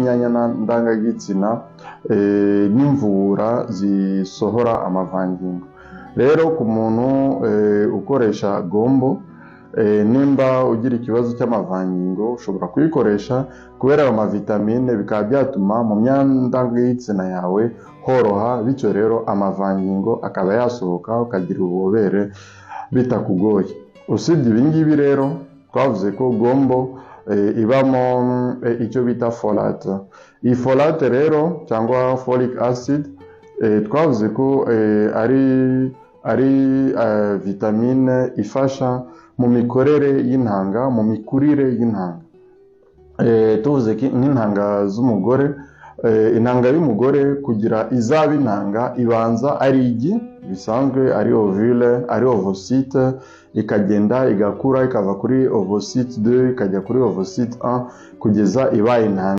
y'imyanya ndangagitsina n'imvubura zisohora amavangingo. Rero ku muntu ukoresha gombo, nimba ugira ikibazo cy'amavangingo, ushobora kuyikoresha kubera ayo mavitamine, bikaba byatuma mu myanya ndangagitsina yawe horoha, bityo rero amavangingo akaba yasohoka, ukagira ububobere bitakugoye. Usibye ibi ngibi rero, twavuze ko gombo ibamo icyo bita folate. Iyi folate rero cyangwa folic acid, twavuze ko ari vitamine ifasha mu mikorere y'intanga, mu mikurire y'intanga. Tuvuze ko nk'intanga z'umugore, intanga y'umugore kugira izaba intanga, ibanza ari igi bisanzwe, ari ovule, ari ovocyte, ikagenda igakura, ikava kuri ovocyte 2 ikajya kuri ovocyte 1 kugeza ibaye intanga.